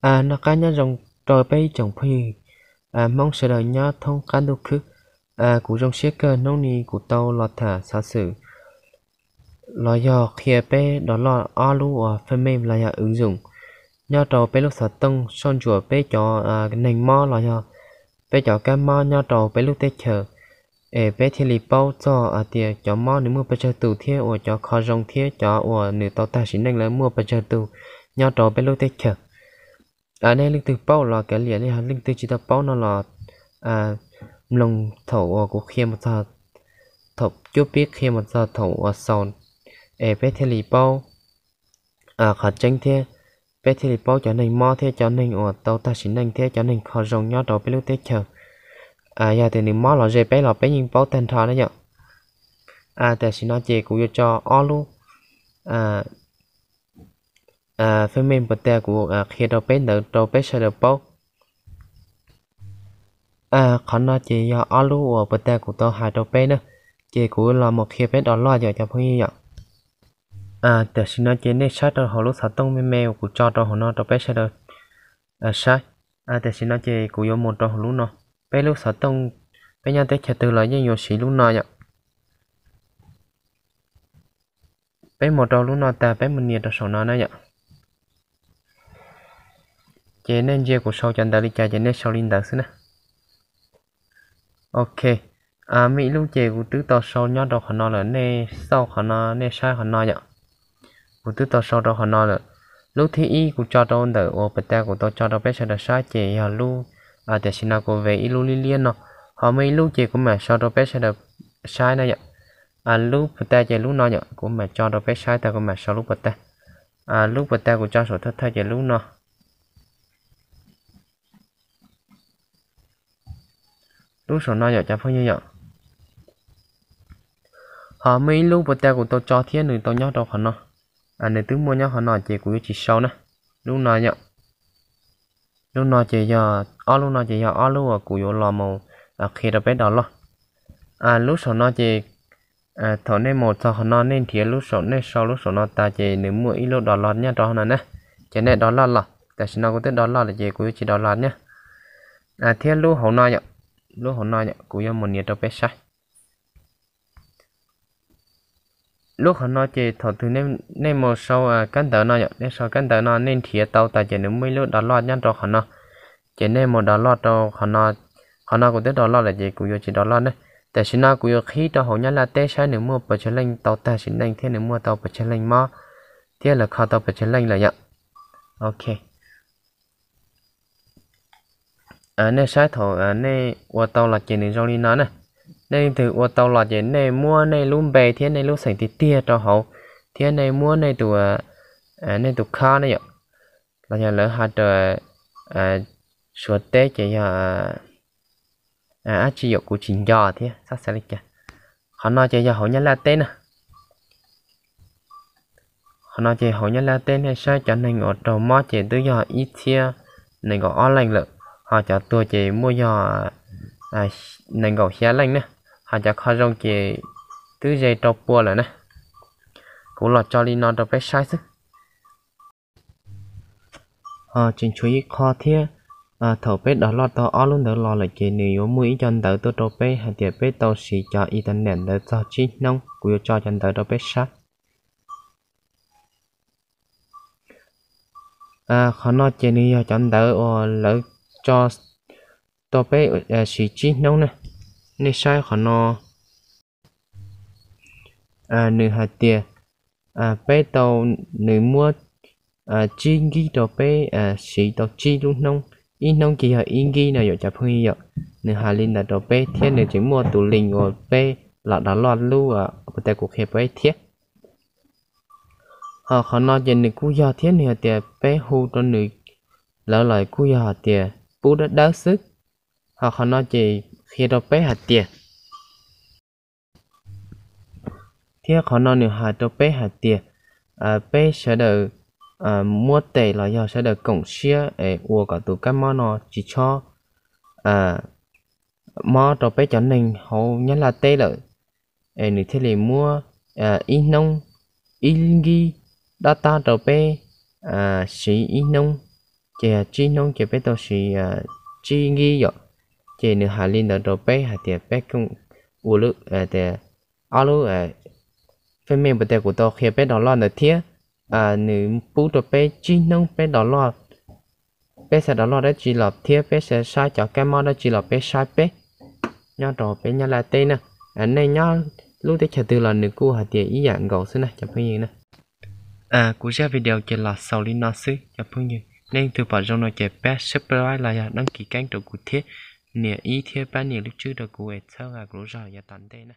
Noj qab nyob zoo rau peb ib tsoom phooj ywg Hmoob sawv daws nyob thoob qab ntuj khwb. Kuv zoo siab kawg hnub no kuv tau los tham xov xwm los yog qhia peb download ob lub uas fej mej los yog wv zoom nyob rau peb lub xov tooj soj ntsuam peb cov neeg mob los yog peb cov kab mob nyob rau peb lub teb chaws, es peb thiaj li paub txog hais tias cov mob nws muaj pes tsawg tus thiab uas cov kho zoo thiab cov uas nws tau tag sim neej lawv muaj pes tsawg tus nyob rau peb lub teb chaws. Nej leej twg paub los kav liam, yog leej twg tsis tau paub no los mloog thaum uas kuv qhia mus txog, thaum cuab pib qhia mus txog thaum uas xaus, es peb thiaj li paub qhov tseeb thiab peb thiaj li paub cov neeg mob thiab cov neeg uas tau tag sim neej thiab cov neeg kho zoo nyob rau peb lub teb chaws. Yog tias nws mob los ze peb los peb yeej paub tag nrho na yom. Tam sim no ces kuv yuav tso ob lub fej mej puas tas kuv qhia rau peb ntawd rau peb sawv daws paub. Qhov no ces yog ob lub uas puas tas kuv tau hais rau peb na, ces kuv los mus qhia peb download yom cov phooj ywg yom. Tam sim no ces nej saib rau hauv lub xov tooj me me uas kuv tso rau hauv no rau peb sawv daws saib. Tam sim no ces kuv yuav mus rau hauv lub no, peb lub xov tooj, peb nyob teb chaws twg los yeej yuav siv lub no yom. Peb mus rau lub no tag peb mus nias rau saum no na yom. Ces nej ntsia kuv sau cov ntawv li cas ces nej sau li ntawd xwb na. Ok, muaj ib lub ces kuv twb tau sau nyob rau qhov no lawm, nej xauj qhov no nej saib qhov no yom. Kuv twb tau sau rau qhov no lawm. Lub thib ib kuv tso rau ntawm uas puas tas kuv tau tso rau peb sawv daws saib ces yog lub, tam sim no kuv ve ib lub liab liab no. Ho muaj ib lub ces kuv mam sau rau peb sawv daws saib na yom. Lub puas tas ces lub no yom, kuv mam tso rau peb saib tag kuv mam sau lub puas tas. Lub puas tas kuv tso saum thawj thawj ces lub no. Lub saum no yom cov phooj ywg yom. Ho muaj ib lub puas tas kuv tau tso thiab nws tau nyob rau qhov no. Nws twb muaj nyob qhov no ces kuv yuav tsis sau na. Lub no yom. Lub no ces yog ob lub no ces yog ob lub uas kuv yuav los mus qhia rau peb download. Lub saum no ces thaum nej mus txog qhov no nej nrhiav lub saum, nej sau lub saum no tas ces nws muaj ib lub download nyob rau hauv no na. Ces nej download los, tam sim no kuv twb download lawm ces kuv yuav tsis download na. Thiab lub hauv no yom, lub hauv no yom, kuv yuav mus nias rau peb saib. Lub qhov no ces thaum twg nej mus sau kab ntawv no yom, nej sau kab ntawv no nej nrhiav tau tas ces nws muaj ib lub download nyob rau qhov no. Ces nej mus download rau qhov no, qhov no kuv twb download lawm ces kuv yuav tsis download na. Tam sim no kuv yuav qhib rau hauv Nyab Laj teb saib nws muaj pes tsawg leej tau tag sim neej thiab nws muaj tau pes tsawg leej mob thiab lawv kho tau pes tsawg leej lawm yom. Ok. Nej saib thaum nej ua tau los ces nws zoo li no na. Nej leej twg ua tau los ces nej muab nej lub npe thiab nej lub xeem tiag tiag rau hauv, thiab nej muab nej tus, nej tus khab ne yom, los yog lawv hais rau Suav teb ces yog dab tsi yom kuv tsis nco thiab xav xav li cas. Qhov no ces yog hauv Nyab Laj teb na. Qhov no ces hauv Nyab Laj teb nej saib cov neeg uas raug mob ces twb yog ib txhiab nees nkaum ob leej lawm, ho cov tuag ces muaj yog nees nkaum xya leej na, ho cov kho zoo ces twb ze rau pua lawm na. Kuv los tso li no rau peb saib xwb. Ho tseem tshuav ib qho thiab, thaum peb download tau ob lub ntawd los lawm ces nws yuav muaj ib co ntawv tuaj rau peb hais tias peb tau siv cov internet ntawd txog tsib hnub, kuv yuav tso cov ntawv rau peb saib. Qhov no ces nws yog cov ntawv uas lawv tso rau peb siv tsib hnub na. Nej saib qhov no, nws hais tias peb tau, nws muab tsib nkib rau peb siv tau tsib lub hnub, ib hnub ces yog ib nkib no yom cov phooj ywg yom. Nws hais li ntawd rau peb thiab nws tseem muaj tus link uas peb los download lub puas tas kuv qhia peb thiab. Ho qhov no ces nws kuj yog thiab, nws hais tias peb hu rau nws, lawv los kuj yog hais tias pub dawb dawb xwb. Ho qhov no ces qhia rau peb hais tias, thiab qhov no nws hais rau peb hais tias peb sawv daws muab tes los yog sawv daws koom siab es ua kom tus kab mob no tsis txhob mob rau peb cov neeg hauv Nyab Laj teb lawm, es nws thiaj li muab ib hnub ib nkib dob tab rau peb siv ib hnub. ces tsib hnub ces peb tau siv tsib gig yom. Ces nws hais li ntawd rau peb hais tias peb koom ua lub, tias ob lub fej me puas tias kuv tau qhia peb download ntawd thiab. Nws pub rau peb tsib hnub peb download, peb xav download dab tsi los thiab peb xav saib cov kab mob dab tsi los peb saib peb nyob rau peb Nyab Laj teb na. Nej nyob lub teb chaws twg los nws kuj hais tias ib yam nkaus xwb na cov phooj ywg na. Kuv zaj video ces los xaus li no xwb cov phooj ywg. Nej leej twg pom zoo no ces pab subscribe los yog đăng ký kênh rau kuv thiab, nias ib thiab pab nias lub tswb rau kuv es txhawb nqa kuv lub zog yav tom ntej na.